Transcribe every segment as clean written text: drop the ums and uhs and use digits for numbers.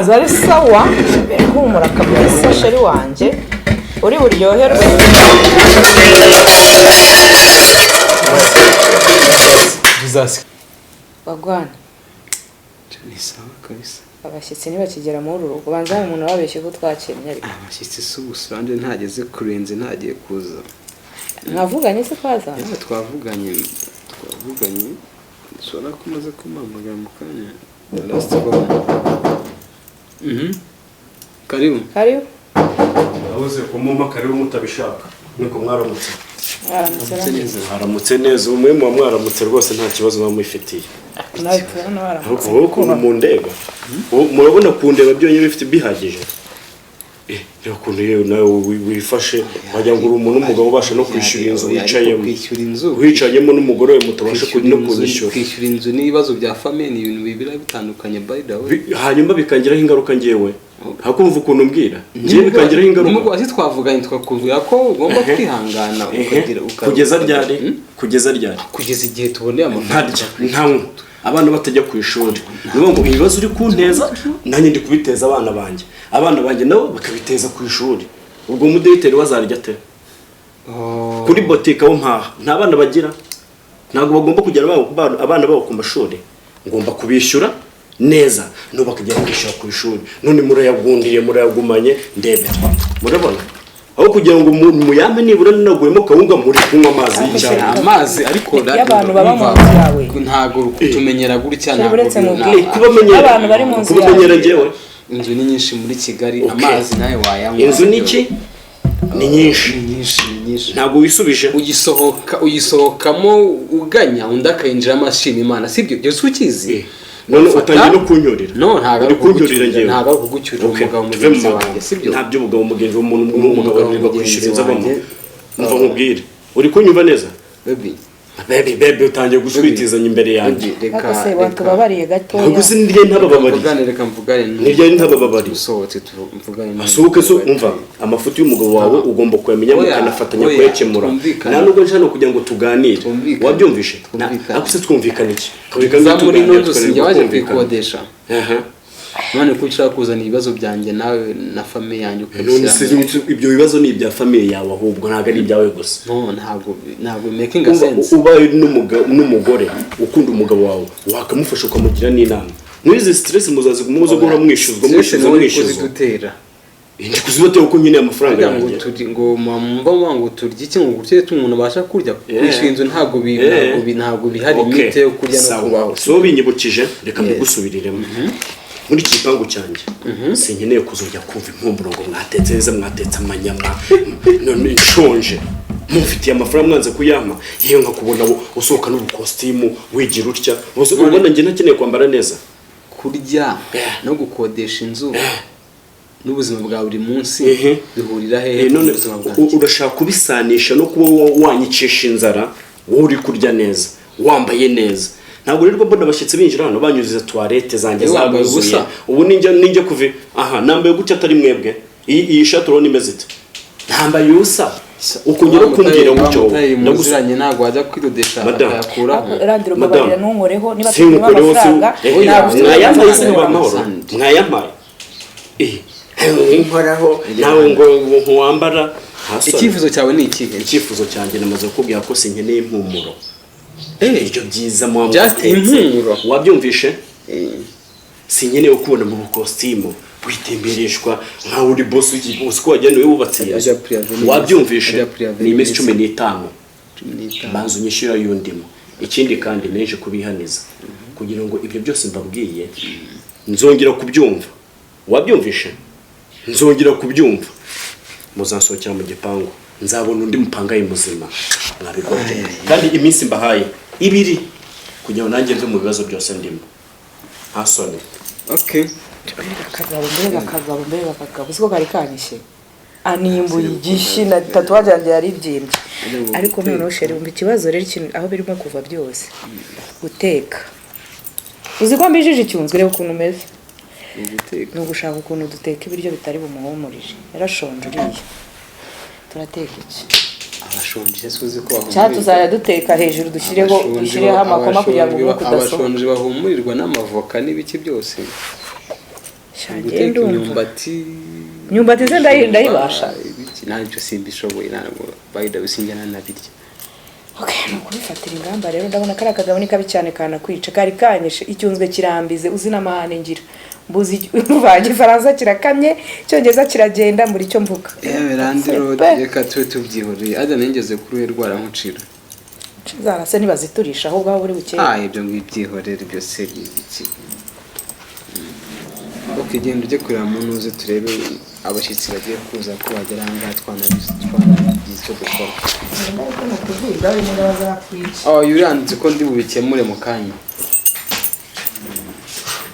Baza ari sawa, birahumura kabisa. Chéri wanjye, uri buryoherwe. Bizasika. Bagwana. Ni sawa kabisa. Abashyitsi ntibakigera muri uru rugo. Banza hari umuntu wabeshye ko twakennye, ariko Abashyitsi si ubusanzwe, ntageze kurenze, ntagiye kuza. Mwavuganye se twaza? Yewe, twavuganye, ushobora ko umaze kumuhamagara mu kanya. Last call. Karibu. Karibu. Nabuze kumumpa karibu mutabishaka. Niko mwaramutse? Mwaramutse. Mwaramutse neza. Mwaramutse neza. Umwe muba mwaramutse rwose, nta kibazo muba mwifitiye. Nawe turabona waramutse. Ariko wowe ukuntu mundeba, murabona kundeba byonyine bifite bihagije. Reba ukuntu yewe nawe wifashe, wagira ngo uri umuntu w'umugabo ubasha no kwishyura inzu Ariko wicayemo. Kwishyura inzu. Wicayemo n'umugore we, mutabasha Kwishyura no inzu. kunyishyura. Kwishyura inzu n'ibibazo bya famille ni ibintu bibiri bitandukanye, by the way. Hanyuma bikangiraho ingaruka ngewe, hakumva ukuntu mbwira ngewe bikangiraho ingaruka. Nimugoroba twavuganye, twakubwira ko ugomba kwihangana ukagira Kugeza ryari? Kugeza ryari? Kugeza igihe tuboneye amafaranga. Ntarya, ntanywa, abana batajya ku ishuri. Ni ukuvuga ngo ibibazo uri kunteza nanjye ndi kubiteza abana banjye, abana banjye nabo bakabiteza ku ishuri. Ubwo umudeyiteri wazarya ate? Oh. Kuri botike aho mpaha nta bana bagira? Ntabwo bagomba kujyana abana babo ku mashuri? Ngomba kubishyura neza, nabo bakajya kwishyura ku ishuri. None murayagundiye, murayagumanye. Ndebera, murabona aho kugira ngo muyampe nibura ninaguyemo kawunga, muri kunywa amazi y'icyayi. Amazi ariko Iyo abantu baba mu nzu yawe. Ntabwo kutumenyera gutya, Sheri, ntabwo uretse mubwire. Kubamenyera. Abantu bari mu nzu Kubamenyera yawe. njyewe. Inzu ni nyinshi muri Kigali. Okay. Amazi nawe wayanywa. Inzu ni iki? Ni nyinshi. Ni nyinshi, ni nyinshi. Ntabwo wisubije. Ugisohoka, uyisohokamo uganya, undi akayinjiramo ashima Imana, sibyo? Byose ukizi. None Ufata- utangiye no kunyurira. No, ntabwo ari Uri kunyurira ukugucyurira, njyewe. ntabwo ari ukugucyurira. Okay, Umugabo tuve mu mugenzi magambo. wanjye, sibyo? Nta by'ubugabo mugenzi w'umuntu. Umugabo Umugabo ananirwa mugenzi kwishyura inzu abamo. wanjye. Umva nkubwire, uri kunyumva neza? Baby. Baby, baby, utangiye guswitizanya imbere yanjye. Baby, reka. Ariko se Reka. watubabariye gatoya? Ntabwo se nirye ntabababariye? Mvugane, reka mvugane. Niryo ntabababariye. Usohotse tuvugane. Asohoke se? Umva, amafuti y'umugabo wawe ugomba kuyamenya, Oya, mukanafatanya oya, kuyakemura. twumvikane. Nta nubwo nje hano kugira ngo tuganire. Twumvikane. Wabyumvishe? Twumvikane. Ariko se twumvikane iki? Twumvikane Za muri tuganira, ino nzu tukananirwa sinjye waje kumvikana. kuyikodesha. Aha. None ko ushaka kuzana ibibazo byanjye nawe na famille yanjye None se ukabishyira? ibyo bibazo ni ibya famille yawe ahubwo, ntabwo ari ibyawe gusa. No, ntabwo making Uba- sense. Ubaye n'umugore ukunda umugabo wawe, wakamufasha, ukamugira n'inama. Muri izi stress muzaziguma muzo guhora mwishyuzwa, Stress mwishyuza, ni wowe uri mwishyuzwa. kuzidutera. Ndi kuzibatera kuko nkeneye amafaranga Kugira ngo yanjye. turi ngo mwumva ngo turye iki, ngo gutye umuntu abasha kurya. Kwishyura inzu ntabwo ntabwo bihari. Okay. Imite yo kurya no Sawa. kubaho. So binyibukije, reka mbigusubiriremo. Muri iki gipangu cyanjye sinkeneye kuzongera kumva impumuro ngo mwatetse neza, mwatetse amanyama, none nshonje. Mumfitiye amafaranga mwanze kuyampa. Yewe, nkakubona usohoka n'ubukositimu, wigira utya bose, ubona njye ntakeneye kwambara neza? Kurya no gukodesha inzu n'ubuzima bwa buri munsi bihurira hehe None n'ubuzima bwanjye? Urashaka kubisanisha no kuba wanyicisha inzara, wowe uri kurya neza, wambaye neza. Ntabwo rero mbona abashyitsi binjira hano banyuze toilette zanjye Eh, wambaye zaruzuye. ubusa? Ubu ninjya kuva aha nambaye gutya, atari mwebwe. Iyi shati urabona imeze ite? Ntambaye ubusa, ukongera kumbwira gutyo? Wamutaye muziranye, ntabwo wajya kwidodesha Madame. akayakuraho. Randiro, Madame. mbabarira, ntunkoreho. Niba turimo Sinkukoreho si amafaranga, ntabwo ufite mwayambaye se uburenganzira. ntiba amahoro? Mwayambaye. Nkoraho nawe ngo ntiwambara, nta soni. Icyifuzo cyawe ni ikihe? Icyifuzo cyanjye namaze kukubwira ko sinkeneye impumuro. Ibyo byiza muba Just mwatetse. impumuro. Wabyumvishe? Sinkeneye kukubona mu bukositimu, witembereshwa nkaho uri boss w'iki, ko wagira niwe wubatse iyi nzu. Ajya Priave. Wabyumvishe? Ajya Priave. Ni iminsi 15. 15. Banza unyishyura y'undimo. Ikindi kandi neje kubihaniza kugira ngo ibyo byose mbabwiye nzongera kubyumva. Wabyumvishe? Nzongera kubyumva, muzansohokera mu gipangu, nzabona undi mupangayi muzima. Mwabigorye. Kandi iminsi mbahaye 2 kugira ngo nanjye mve mu bibazo byose ndimo. Nta soni. Okay. Mbega akagabo, mbega akagabo, mbega akagabo! Siko kari kanyishe, animbuye igishi na tatouage yanjye yari ibyimbye. Ariko noneho chéri, wumva ikibazo rero, ikintu aho birimo kuva byose, guteka. Uzi ko mbijije icyunzwe? Reba ukuntu umeze. Ni uguteka. Ni ugushaka ukuntu duteka ibiryo bitari bumuhumurije. Yarashonje uriya. Turateka iki? Abashonje se uzi ko bahumurirwa? Cyangwa tuzajya duteka hejuru, dushyireho dushyireho amakoma kugira ngo umwuka udasohoka. Abashonje bahumurirwa n'amavoka n'ibiki byose. Guteka imyumbati. Imyumbati se ndayibasha. Ibiki, ntacyo simbishoboye, ntabwo by the way sinjya nanabirya. Okay, ni ukubifatira ingamba rero. Ndabona kariya kagabo ni kabi cyane, kanakwica. Kari kanyishe icyunzwe kirambize, uzi n'amahane ngira, mbuzi umva Igifaransa kirakamye, Icyongereza kiragenda muri icyo mvuga. Yewe randi road, Pe. reka tube tubyihoreye. Aja nengeze kuri we rwara nkucira. Zarase ntibaziturisha ahubwo aho buri bukeye. Ah, ibyo ngibyihorere, ibyo se ni ibiki? Ok, genda ujye kureba mu ntuze, turebe abashyitsi bagiye kuza ko bagera aha ngaha, twanagize icyo dukora. Ariko ni ukubwirwa niba bazakwica. Oh, yuranditse ko ndi bubikemure mu kanya.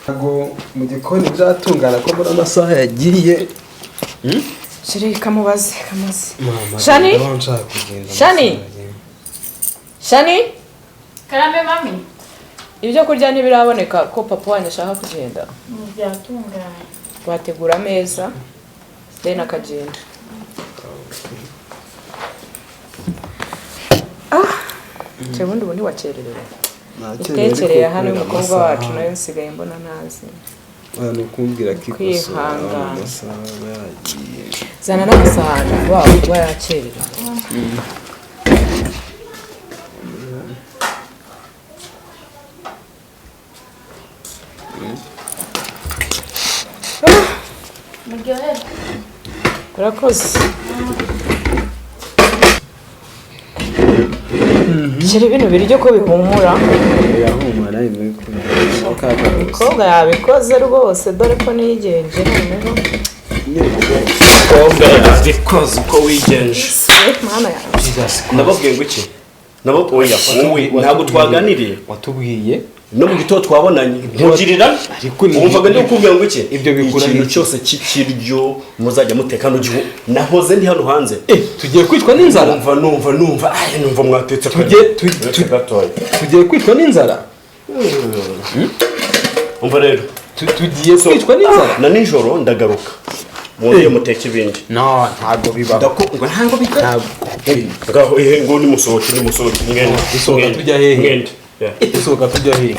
Ntabwo mu gikoni bizatungana ko mbona amasaha yagiye. Chéri, kamubaze, kamubaze. Shani? Nshaka kugenda. Shani? Shani. Karame mami. Ibyo kurya ntibiraboneka ko papa wanyu ashaka kugenda? Byatunganye. Bategura ameza, then akagenda. Ah, ubundi ubu ntiwakererewe. Itekereye hano y'umukobwa wacu nayo nsigaye mbona ntazi. Ni ukumbwira akikosora. Kwihangana. Amasaha aba yagiye. Zana n'amasahani vuba vuba, yakererewe. Muryoherwe. Urakoze Shyira bino biryo ko bihumura. Birahumura biri. Umukobwa yabikoze rwose, dore ko niyigenje noneho. Umukobwa yabikoze uko wigenje. Se, Mana yanjye! Nababwiye ngo iki? Nabo oya, wowe ntabwo twaganiriye. Watubwiye. No mu gitondo twabonanye nkugirira. Ariko Wumvaga ndi kukubwira ngo iki? Ibyo bikura Ikintu iki? cyose cy'ikiryo muzajya muteka hano gihu nahoze ndi hano hanze. Tugiye kwicwa n'inzara. Numva ay, numva mwatetse. Tugiye Gatoya. Tugiye kwicwa n'inzara. Umva rero. Tugiye kwicwa n'inzara. Na nijoro ndagaruka mwongeye muteke ibindi. No, ntabwo bibaho. Ngo ntabwo bibaho. Ntabwo. Ngaho ihe, ngo nimusohoke, nimusohoke mwende. Dusohoka Mwende. tujya hehe? Mwende. Yeah. Dusohoka tujya hehe?